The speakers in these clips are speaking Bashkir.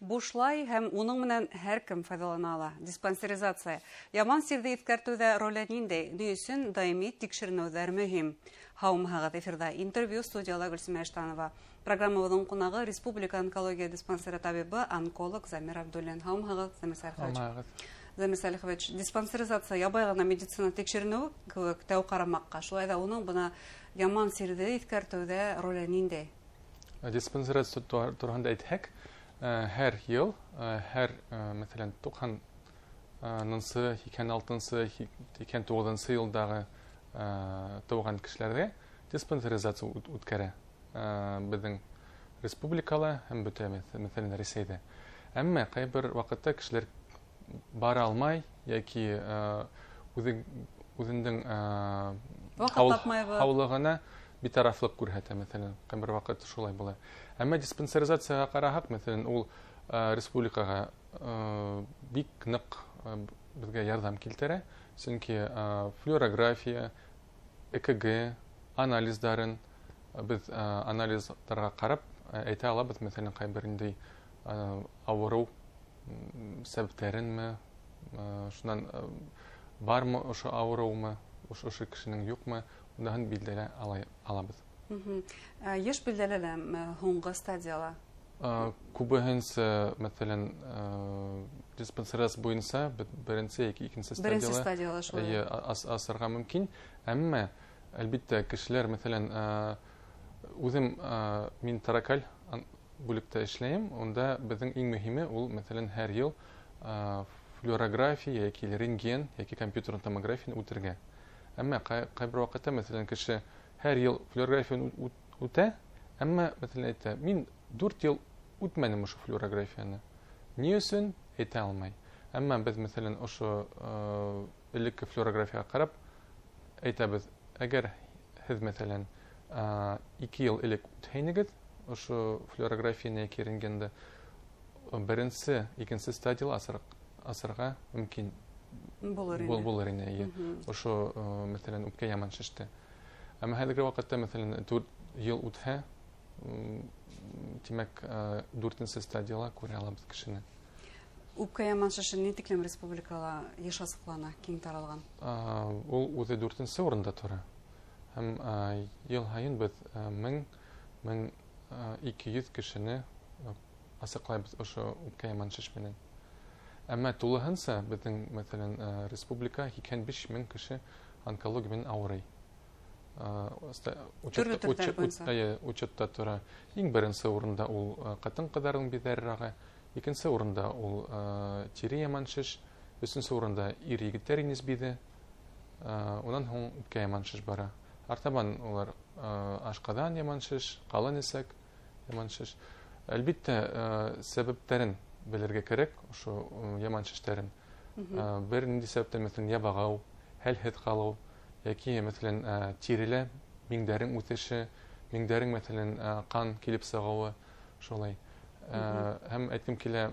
Бушлай һәм уның менән һәр кем файҙалана ала. Диспансеризация. Яман сирҙе иҫкәртеүҙә роле ниндәй? Ни өсөн даими тикшеренеүҙәр мөһим? Һаумыһығыҙ, эфирҙа интервью, студияла Гөлсимә Иштанова. Программабыҙҙың ҡунағы — Республика онкология диспансеры табибы, онколог Замир Абдуллин. Һаумыһығыҙ, Замир Сәлихович. Һаумыһығыҙ. Замир Сәлихович, диспансеризация ябай ғына медицина тикшеренеүе кеүек тәү ҡарамаҡҡа. Шулай ҙа уның бына яман сирҙе иҫкәртеүҙә роле ниндәй? Диспансеризация тураһында әйтһәк, һәр йыл, һәр, мәҫәлән, 90-нсы, 86-нсы, 89-нсы йылдағы тыуған кешеләргә диспансеризация үткәрә беҙҙең республикала һәм бөтә, мәҫәлән, Рәсәйҙә. Әммә ҡайһы бер ваҡытта кешеләр бара алмай йәки үҙендең ваҡыт тапмайбыҙ. Һаулығына битарафлыҡ күрһәтә, мәҫәлән, ҡайһы бер ваҡыт шулай була. Әммә диспансеризацияға ҡараһаҡ, мәҫәлән, ул республикаға бик ныҡ беҙгә ярҙам килтерә, сөнки флюорография, ЭКГ, анализдарын беҙ анализдарға ҡарап әйтә алабыҙ, мәҫәлән, ҡайһы бер ниндәй ауырыу сәбәптәренме, шунан бармы ошо ауырыумы, ошо кешенең юҡмы, уныһын билдәлә алабыҙ. Йыш билдәләнәме һуңғы стадияла? Күбеһенсә, мәҫәлән, диспансеризация буйынса беренсе йәки икенсе Беренсе стадияла стадияла шулай. Эйе, асырға мөмкин. Әммә, әлбиттә, кешеләр, мәҫәлән, үҙем, мин торакаль бүлектә эшләйем, унда беҙҙең иң мөһиме ул, мәҫәлән, һәр йыл флюорография йәки рентген йәки компьютер томографияны үтергә. Әммә ҡайбер ваҡытта, мәҫәлән, кеше һәр йыл флюорографияны үтә, әммә, мәҫәлән, әйтә: «Мин 4 йыл үтмәнем ошо флюорографияны». Ни өсөн әйтә алмай. Әммә беҙ, мәҫәлән, ошо элекке флюорографияға ҡарап әйтәбеҙ: әгәр һеҙ, мәҫәлән, 2 йыл элек үтһәйнегеҙ ошо флюорографияны йәки рентгенды, беренсе, икенсе стадияла асырға мөмкин булыр ине. Булыр ине, эйе. Ошо, мәҫәлән, үпкә яман шеште. Әммә хәҙерге ваҡытта, мәҫәлән, 4 йыл үтһә, тимәк, дүртенсе стадияла күрә алабыҙ кешене. Үпкә яман шеше ни тиклем республикала йыш асыҡлана, киң таралған? Ул үҙе дүртенсе урында тора. Һәм йыл һайын беҙ мең ике йөҙ кешене асыҡлайбыҙ ошо үпкә яман шеш менән. Әммә тулыһынса беҙҙең, мәҫәлән, республика 85 мең кеше онкология менән ауырый. Төрлө төрҙәр буйынса. Эйе, учетта тора. Иң беренсе урында ул ҡатын-ҡыҙҙарҙың биҙәре рагы, икенсе урында ул тире яман шеш, өсөнсө урында ир егеттәр инес биҙе, унан һуң үпкә яман шеш бара. Артабан улар ашҡаҙан яман шеш, ҡалын эсәк яман шеш. Әлбиттә, сәбәптәрен белергә кәрәк, ошо яман шештәрен. Бер ниндәй сәбәптән, мәҫәлән, ябағыу, хәлһеҙ ҡалыу, йәки, мәҫәлән, тирелә миңдәрең үҫеше, миңдәрең, мәҫәлән, ҡан килеп сығыуы, шулай. Һәм әйткем килә,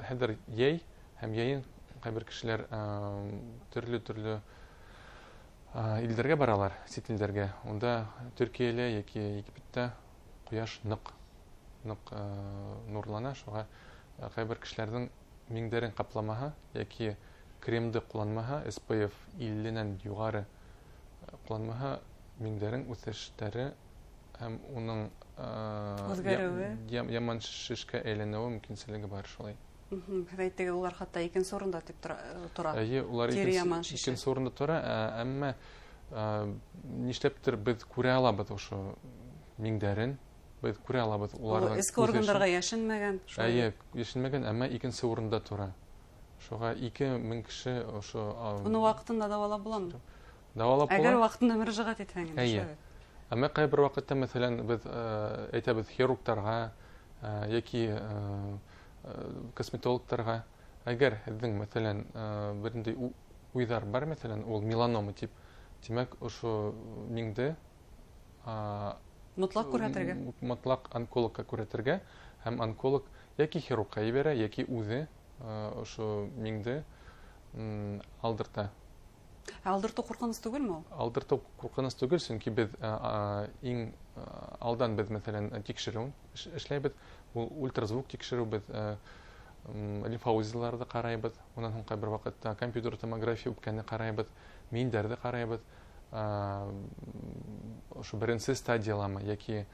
хәҙер йәй, һәм йәйен ҡайбер кешеләр төрлө-төрлө илдәргә баралар, сит илдәргә. Унда Төркиәлә йәки Египетта ҡояш ныҡ, ныҡ нурлана, шуға ҡайбер кешеләрҙең миңдәрен ҡапламаһа йәки кремды ҡулланмаһа, SPF илленән юғары ҡулланмаһа, миңдәрең үҫештәре һәм уның үҙгәреүе, яман шешкә әйләнеүе мөмкинселеге бар шулай. Һеҙ әйттегеҙ, улар хатта икенсе урында тип тора. Эйе, улар Тире яман шеше. Икенсе урында тора, әммә нишләптер беҙ күрә алабыҙ ошо миңдәрен, беҙ күрә алабыҙ уларҙың Ул эске органдарға йәшенмәгән, шулай. Эйе, йәшенмәгән, әммә икенсе урында тора. Шуға 2000 кеше ошо, Уны ваҡытында дауалап буламы? Дауалап Әгәр була. ваҡытында мөрәжәғәт итһәң инде, Эйе. шулай бит. Әммә ҡайһы бер ваҡытта, мәҫәлән, беҙ әйтәбеҙ хирургтарға йәки косметологтарға, әгәр һеҙҙең, мәҫәлән, бер ниндәй уйҙар бар, мәҫәлән, ул меланома тип, тимәк, ошо миңде, мотлаҡ күрһәтергә. Мотлаҡ онкологка күрһәтергә, һәм онколог йәки хирургка ебәрә, йәки үҙе ошо миңде алдырта. Ә алдыртыу ҡурҡыныс түгелме ул? Алдыртыу ҡурҡыныс түгел, сөнки беҙ иң Алдан беҙ, мәҫәлән, тикшереү эшләйбеҙ. Ул ультразвук тикшереү, беҙ лимфоузелларҙы ҡарайбыҙ. Унан һуң ҡайбер ваҡытта компьютер томография үпкәне ҡарайбыҙ, миндәрҙе ҡарайбыҙ. Ошо беренсе стадияламы йәки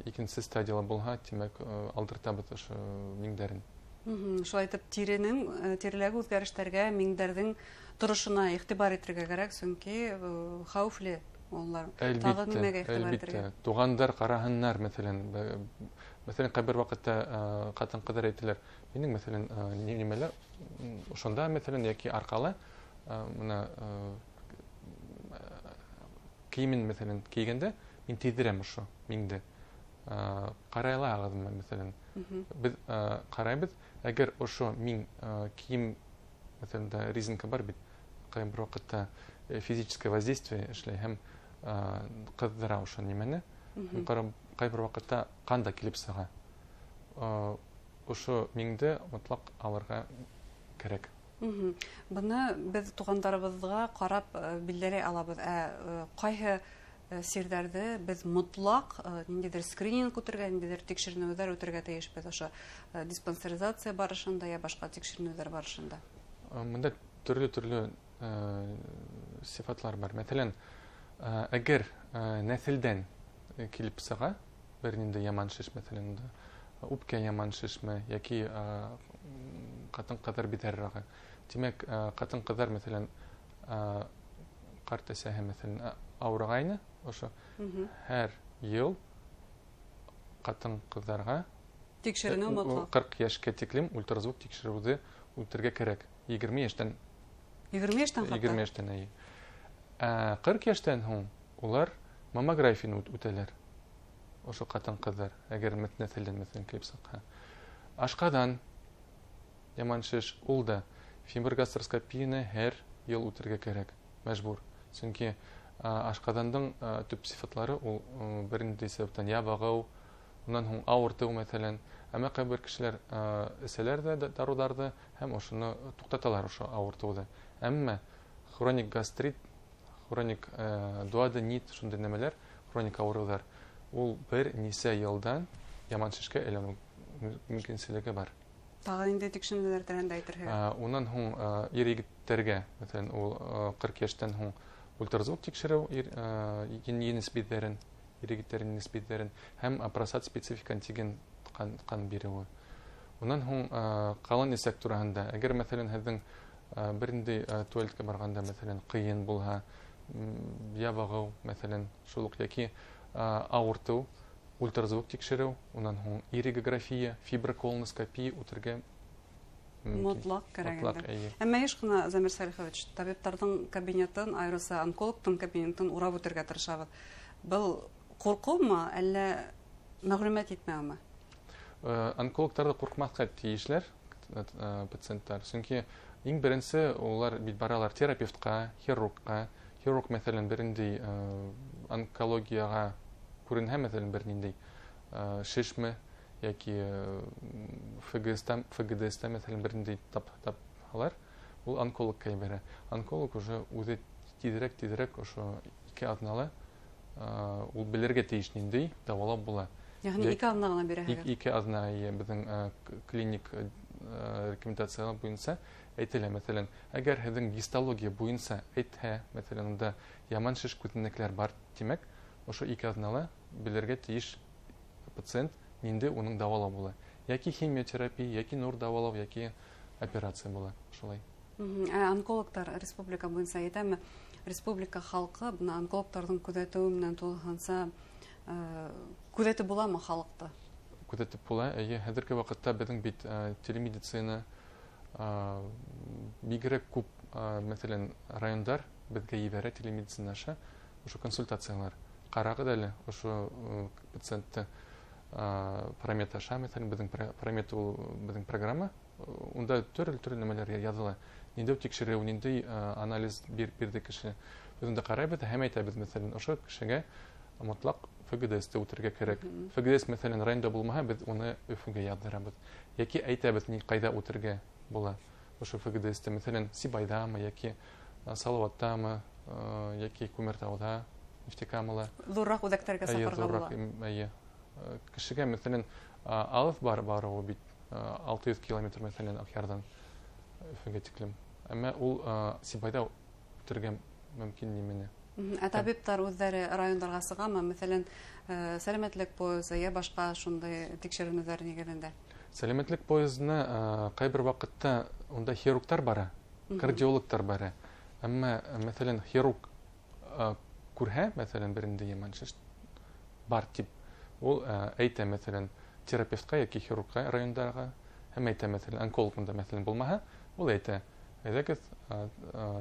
икенсе стадияла булһа, тимәк, алдыртабыҙ ошо миңдәрен. Шулай итеп, тиреләге үҙгәрештәргә, миңдәрҙең торошона иғтибар итергә кәрәк, сөнки хәүефле улар. Тағы нимәгә иғтибар итергә? Әлбиттә, туғандар ҡараһыннар, мәҫәлән, ҡайбер ваҡытта ҡатын-ҡыҙҙар әйтәләр, минең, мәҫәлән, нимәләр, ошонда, мәҫәлән, йәки арҡала, бына, кейемен, мәҫәлән, кейгәндә мин тейҙерәм ошо миңде. Ҡарай алағыҙмы, мәҫәлән? Беҙ ҡарайбыҙ, әгәр ошо миң кейем, мәҫәлән, да, резинка бар бит, ҡайбер ваҡытта физическое воздействие эшләй һәм ҡыҙҙыра ошо нимәне. Ҡайбер ваҡытта ҡан да килеп сыға. Ошо миңде мотлаҡ алырға кәрәк. Быны беҙ туғандарыбыҙға ҡарап билдәләй алабыҙ. Ҡайһы сирҙәрҙе беҙ мотлаҡ ниндәйҙер скрининг үтергә, ниндәйҙер тикшеренеүҙәр үтергә тейешбеҙ ошо диспансеризация барышында йә башҡа тикшеренеүҙәр барышында? Бында төрлө-төрлө сифатлар бар. Мәҫәлән, әгәр нәҫелдән килеп сыға бер ниндәй яман шеш, мәҫәлән, үпкә яман шешме йәки ҡатын-ҡыҙҙар биҙәр рагы. Тимәк, ҡатын-ҡыҙҙар, мәҫәлән, ҡарт әсәһе, мәҫәлән, ауырығайны, ошо һәр йыл ҡатын-ҡыҙҙарға тикшеренеү мотлаҡ. 40 йәшкә тиклем ультразвук тикшереүҙе үтергә кәрәк. 20 йәштән. 20 йәштән хатта? 20 йәштән, эйе. 40 йәштән һуң улар маммографияны үтәләр. Ошо ҡатын-ҡыҙҙар, әгәр нәҫелдән, мәҫәлән, килеп сыҡһа. Ашҡаҙан яман шеш, ул да фиброгастроскопияны һәр йыл үтергә кәрәк, мәжбүр. Сөнки ашҡаҙандың төп сифатлары ул, бер ниндәй сәбәптән ябығыу, унан һуң ауыртыу, мәҫәлән. Әммә ҡайбер кешеләр, эсәләр ҙә дарыуҙарҙы һәм ошоно туҡтаталар, ошо ауыртыуҙы. Әммә хроник гастрит, хроник дуоденит, шундай нәмәләр, хроник ауырыуҙар, ул бер нисә йылдан яман шешкә әйләнеү мөмкинселеге бар. Тағы ниндәй тикшеренеүҙәр тураһында әйтерһегеҙ? Унан һуң, ир егеттәргә, мәҫәлән, ул, 40 йәштән һуң ультразвук тикшереү, енес биҙҙәрен, ир егеттәрҙең енес биҙҙәрен һәм простат специфик антиген ҡан биреүе. Унан һуң, ҡалын эсәк тураһында, әгәр, мәҫәлән, һеҙҙең, бер ниндәй, туалетка барғанда, мәҫәлән, ҡыйын булһа, ябығыу, мәҫәлән, шул уҡ йәки, ауыртыу, ультразвук тикшереү, унан һуң ирригография, фиброколоноскопия үтергә мөмкин. Мотлаҡ кәрәк Мотлаҡ, инде. эйе. Әммә йыш ҡына, Замир Сәлихович, табиптарҙың кабинетын, айырыуса онкологтың кабинетын урап үтергә тырышабыҙ. Был ҡурҡыумы, әллә мәғлүмәт етмәүме? Онкологтарҙы ҡурҡмаҫҡа тейешләр, пациенттар. Сөнки иң беренсе улар бит баралар терапевтҡа, хирургҡа. Хирург, мәҫәлән, бер ниндәй, онкологияға күренһә, мәҫәлән, бер ниндәй, шешме йәки, Ф Г С-та, Ф Г Д С-та, мәҫәлән, бер ниндәй тапһалар, ул онкологка ебәрә. Онколог уже үҙе тиҙерәк ошо 2 аҙнала, ул белергә тейеш ниндәй дауалап була. Йәғни 2 аҙна ғына бирәһегеҙ? 2 аҙна, эйе, беҙҙең, клиник, рекомендациялар буйынса әйтелә, мәҫәлән, әгәр һеҙҙең гистология буйынса әйтһә, мәҫәлән, унда яман шеш күҙәнәкләр бар, тимәк, ошо 2 аҙнала белергә тейеш пациент ниндәй уның дауалау була. Йәки химиотерапия, йәки нур дауалау, йәки операция була, шулай. Ә онкологтар республика буйынса әйтәме? Республика халҡы бына онкологтарҙың күҙәтеүе менән тулыһынса, күҙәтеп буламы халыҡты? Күҙәтеп була, эйе. Хәҙерге ваҡытта беҙҙең бит, телемедицина, бигерәк күп, мәҫәлән, райондар беҙгә ебәрә телемедицина аша ошо консультациялар. Ҡарағыҙ әле ошо, пациентты, Промет аша, мәҫәлән, беҙҙең Промет ул беҙҙең программа, унда төрлө-төрлө нәмәләр яҙыла. Ниндәй тикшереү, ниндәй, анализ бирҙе кеше. Беҙ унда ҡарайбыҙ һәм әйтәбеҙ, мәҫәлән, ошо кешегә мотлаҡ Ф Г Д С-ты үтергә кәрәк. Ф Г Д С, мәҫәлән, районда булмаһа, беҙ уны Өфөгә яҙҙырабыҙ. Йәки әйтәбеҙ, ни ҡайҙа үтергә була. Ошо Ф Г Д С-ты, мәҫәлән, Сибайҙамы, йәки Салауаттамы, йәки Күмертауҙа. Нефтекамала. Ҙурыраҡ үҙәктәргә саҡырырға була. Эйе. Кешегә, мәҫәлән, алыҫ барыуы бит 600 километр, мәҫәлән, Аҡъярҙан Өфөгә тиклем. Әммә ул Сибайҙа үтергә мөмкин нимәне. Ә табиптар үҙҙәре райондарға сығамы? Мәҫәлән, сәләмәтлек поезы йә башҡа шундай тикшеренеүҙәр нигеҙендә? Сәләмәтлек поездына ҡайбер ваҡытта унда хирургтар бара, кардиологтар бара. Әммә, мәҫәлән, хирург күрһә, мәҫәлән, берендә яман шеш бар тип, ул әйтә, мәҫәлән, терапевтҡа йәки хирургҡа райондарға, һәм әйтә, мәҫәлән, онколог унда, мәҫәлән, булмаһа, ул әйтә: әйҙәгеҙ,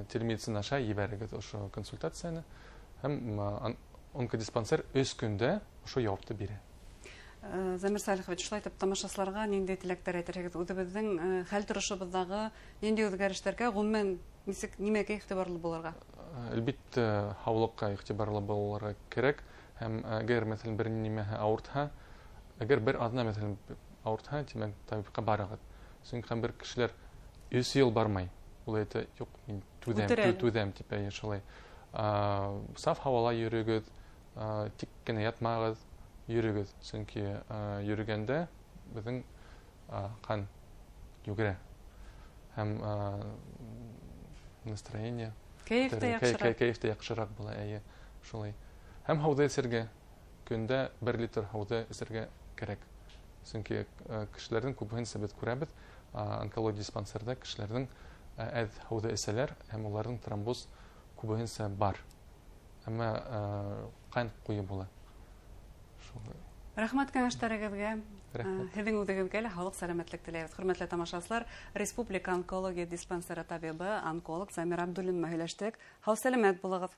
телемедицина аша ебәрегеҙ ошо консультацияны, һәм онкодиспансер 3 көндә ошо яуапты бирә. Замир Салихович, шулай итеп тамашасыларға ниндәй теләктәр әйтерһегеҙ? Үҙебеҙҙең хәл торошобоҙҙағы ниндәй үҙгәрештәргә, ғөмүмән, нисек, нимәгә иғтибарлы булырға? Әлбиттә, һаулыҡҡа иғтибарлы булырға кәрәк. Һәм әгәр, мәҫәлән, бер нимәһе ауыртһа, әгәр бер аҙна, мәҫәлән, ауыртһа, тимәк, табипҡа барығыҙ. Сөнки һәм бер кешеләр 3 йыл бармай. Ул әйтә: юҡ, мин түҙәм, тип, әйе, шулай. Саф һауала йөрөгөҙ, тик кенә ятмағыҙ, йөрөгөҙ. Сөнки йөрөгәндә беҙҙең ҡан йүгерә. Һәм настроение, кәйеф тә яҡшыраҡ. Кәйеф тә яҡшыраҡ була, әйе, шулай. Һәм һыуҙы эсергә, көндә 1 литр һыуҙы эсергә кәрәк. Сөнки кешеләрҙең күбеһенсә беҙ күрәбеҙ, онкология диспансерҙа кешеләрҙең әҙ һыуҙы эсәләр, һәм уларҙың тромбоз күбеһенсә бар. Әммә ҡан ҡуйы була. Шулай. Рәхмәт кәңәштәрегеҙгә. Рәхмәт. Һеҙҙең үҙегеҙгә лә һаулыҡ, сәләмәтлек теләйбеҙ. Хөрмәтле тамашасылар, Республика онкология диспансеры табибы, онколог Замир Абдуллин менән һөйләштек. Һау сәләмәт булығыҙ.